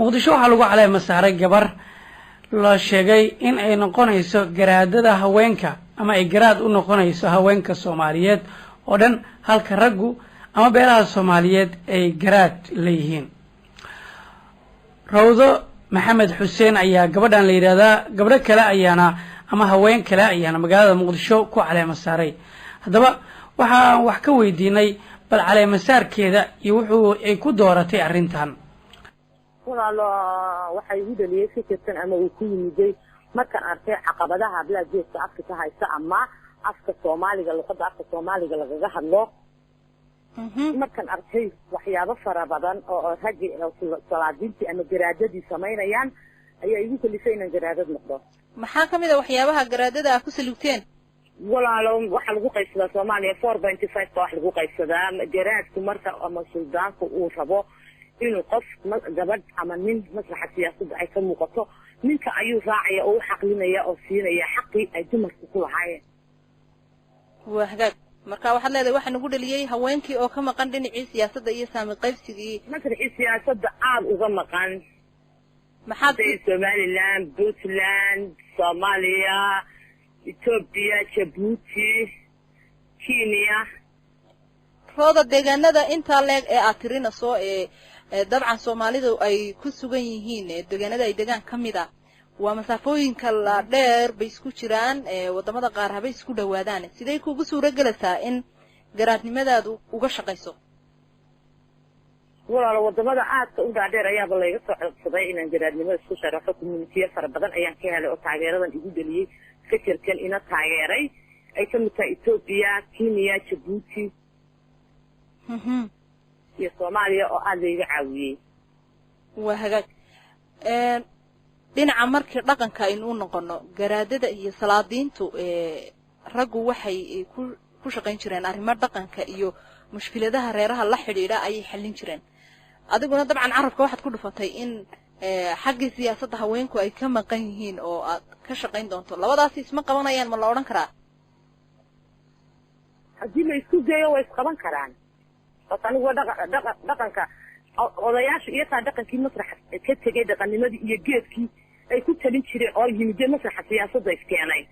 Muqdisho waxaa lagu caleema saaray gabar la sheegay in ay noqonayso garaadada haweenka ama ay garaad u noqonayso haweenka Soomaaliyeed oo dhan, halka raggu ama beelaha Soomaaliyeed ay garaad leeyihiin. Rawdo Maxamed Xuseen ayaa gabadhan la yidhahdaa, gabdho kale ayaana ama haween kale ayaana magaalada Muqdisho ku caleema saaray. Haddaba waxaan wax ka weydiinay bal caleemasaarkeeda iyo wuxuu ay ku dooratay arrintan. Walaalo, waxaa igu dhaliyay fikirkan ama uu ku yimiday markaan arkay caqabadaha hablaha Geeska Afrika haysta ama afka Soomaaliga, luqada afka Soomaaliga lagaga hadlo. Markaan arkay waxyaabo fara badan oo raggi salaadiintii ama garaadadii samaynayaan ayaa igu kalifay inaan garaadad noqdo. Maxaa ka mid a waxyaabaha garaadada ah ku salugteen? Walaalo, waxaa lagu qaybsadaa Soomaaliya 4.5 ba wax lagu qaybsadaa. Garaadku marka ama suldaanku uu rabo inuu qof gabadh ama nin maslaxa siyaasadda ay ka muuqato, ninka ayuu raacaya oo u xaqlinaya oo siinaya xaqii ay dumarku ku lahaayeen. Waa hagaag. Marka waxaad leedahay waxaa nagu dhaliyey haweenkii oo ka maqan dhinacii siyaasadda iyo saami qaybsigii. Masraxii siyaasadda aada uga maqan. Maxaad Somaliland, Puntland, Soomaaliya, Etoobiya, Jabuuti, Kenya. Rooda, deegaanada intaa leeg ee aad tirinayso ee dabcan Soomaalidu ay ku sugan yihiin, deegaanada ay degaan ka mid a, waa masaafooyinka la dheer bay isku jiraan, wadamada qaar habay isku dhawaadaan. Sidee kugu suuro gelaysaa in garaadnimadaadu uga shaqayso? Walaalo, wadamada aadka u dhaadheer ayaaba layga soo codsaday inaan garaadnimada isku sharaxo. Communitiya fara badan ayaan ka helay oo taageeradan igu dhaliyey fikirkan ina taageeray, ay ka mid tahay Etoobiya, Kenya, Jabuuti iyo Soomaaliya oo aada layga caawiyey. Waa hagaag. Dhinaca markii dhaqanka aynu u noqono, garaadada iyo salaadiintu raggu waxay ku shaqayn jireen arrimo dhaqanka iyo mushkiladaha reeraha la xidhiidha ayay xallin jireen. Adiguna dabcan carabka waxaad ku dhufatay in xaggii siyaasadda haweenku ay ka maqan yihiin oo aad ka shaqayn doonto. Labadaasi isma qabanayaan, ma la odhan karaa? Haddii la isku geeyo way isqaban karaan. Bas anigu waa dhaqanka odayaasha iyo taa dhaqankii masraxa ka tegay, dhaqannimadii iyo geedkii ay ku talin jireen oo yimidee masraxa siyaasadda iskeenay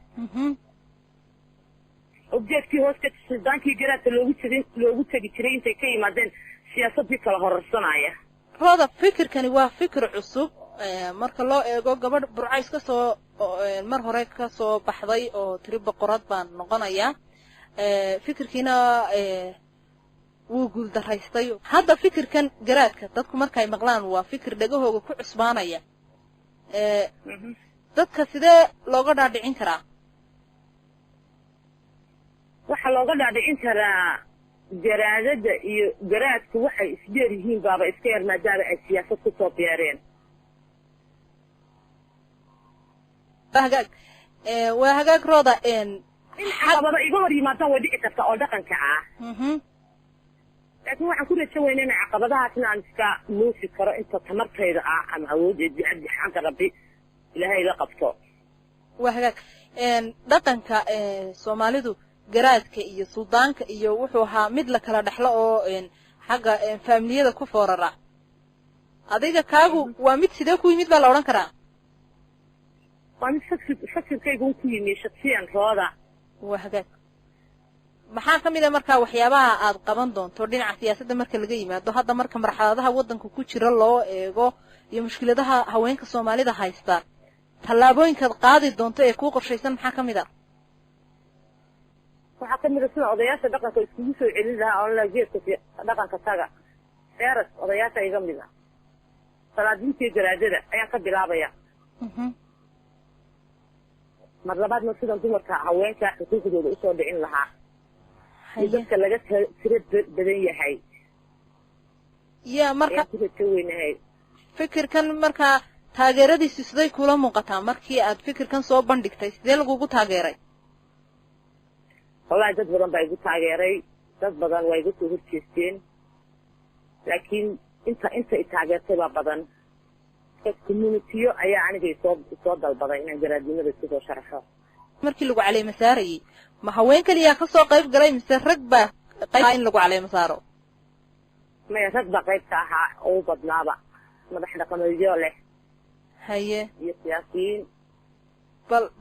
oo geedkii hoos ka suldaankii garaadka loogu tegi jiray intay ka yimaadeen siyaasadii kala horarsanaya. Rooda, fikirkani waa fikir cusub marka loo eego gabadh Burcays ka soo mar hore ka soo baxday oo tiri boqorad baan noqonayaa. Fikirkiina wuu guuldaraystay. Hadda fikirkan garaadka dadku markay maqlaan waa fikir dhegahooga ku cusbaanaya. Dadka sidee looga dhaadhicin karaa? Waxaa looga dhaadhicin karaa garaadada iyo garaadku waxay isdheer yihiin baaba iska yar, maadaama ay siyaasad kusoo beereen. Hagaag, waa hagaag, Rooda. In caqabado iga hor yimaadaan way dhici kartaa oo dhaqanka ah, laakiin waxaan ku rajo weyna ina caqabadahaasna aan iska muusi karo inta tamartayda ah ama awoodeed xagga Rabbi Ilaahay ila qabto. Waa hagaag. Dhaqanka Soomaalidu garaadka iyo suldaanka iyo wuxuu ahaa mid la kala dhexlo oo xagga faamiliyada ku foorara. Adiga kaagu waa mid sidee ku yimid baa la odhan karaa? Waa mid fakirkaygu ku yimi shaksiyan, Rooda. Waa hagaag. Maxaa ka mid a markaa waxyaabaha aad qaban doonto dhinaca siyaasadda marka laga yimaado, hadda marka marxaladaha waddanka ku jira loo eego iyo mushkiladaha haweenka Soomaalida haysta, tallaabooyinkaad qaadi doonto ee kuu qorshaysan maxaa ka mid a? Waxaa kamid a sida odayaasha dhaqanka iskugu soo celin lahaa oo la geedka dhaqanka taga feras odayaasha iga mid a, salaadiintiiyo garaadada ayaan ka bilaabaya. Mar labaadna sidan dumarka haweenka xuquuqdooda usoo dhicin lahaa iyo dadka laga tiro badan yahay ya marka ayaan ku rajo weynahay. Fikirkan markaa taageeradiisu siday kula muuqataa? Markii aad fikirkan soo bandhigtay sidee lagugu taageeray? Wallahi, dad badan baa igu taageeray, dad badan waa iga soo horjeesteen, laakiin inta i taageertay baa badan. Communitiyo ayaa aniga isoo dalbaday inaan garaadnimada isku soo sharaxo. Markii lagu caleema saarayey ma haween keliyaa ka soo qayb galay mise rag baa qayb in lagu caleema saaro? Maya, rag baa qaybka ahaa oo u badnaaba. Madax dhaqameedyo leh. Haye. Iyo siyaasiyiin.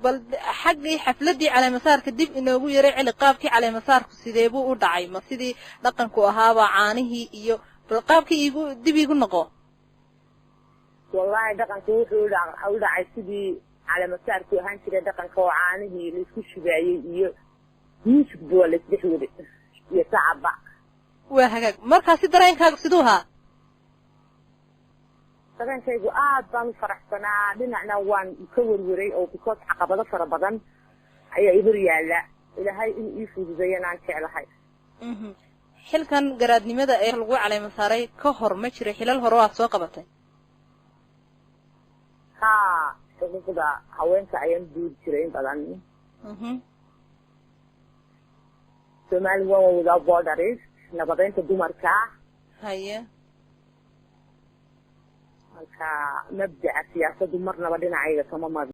Bal xaggii xafladdii caleemasaarka dib inoogu yaray celi. Qaabkii caleemasaarku sidee buu u dhacay? Ma sidii dhaqanku ahaabaa caanihii iyo bal qaabkii iigu dib iigu noqo. Wallahi, dhaqanku wuxuu u dhacay sidii caleemasaarku ahaan jiray dhaqanka, oo caanihii laisku shubaayey iyo muusigba waa laisdhex waday iyo sacaba. Waa hagaag. Markaasi dareenkaagu siduu ahaa? Dareenkaygu aad baan u faraxsanaa, dhinacna waan ka werweray oo because caqabado fara badan ayaa i hor yaala. Ilaahay inuu ii fududeeyana aan jeclahay. Xilkan garaadnimada ee lagu caleema saaray ka hor, ma jira xilal hore waad soo qabatay? Haa, xuquuqda haweenka ayaan duuri jiray in badan. Somali Women Without Borders, nabadeynta dumarka. Marka mabdaca siyaasaddu marnaba dhinacayga kama madno.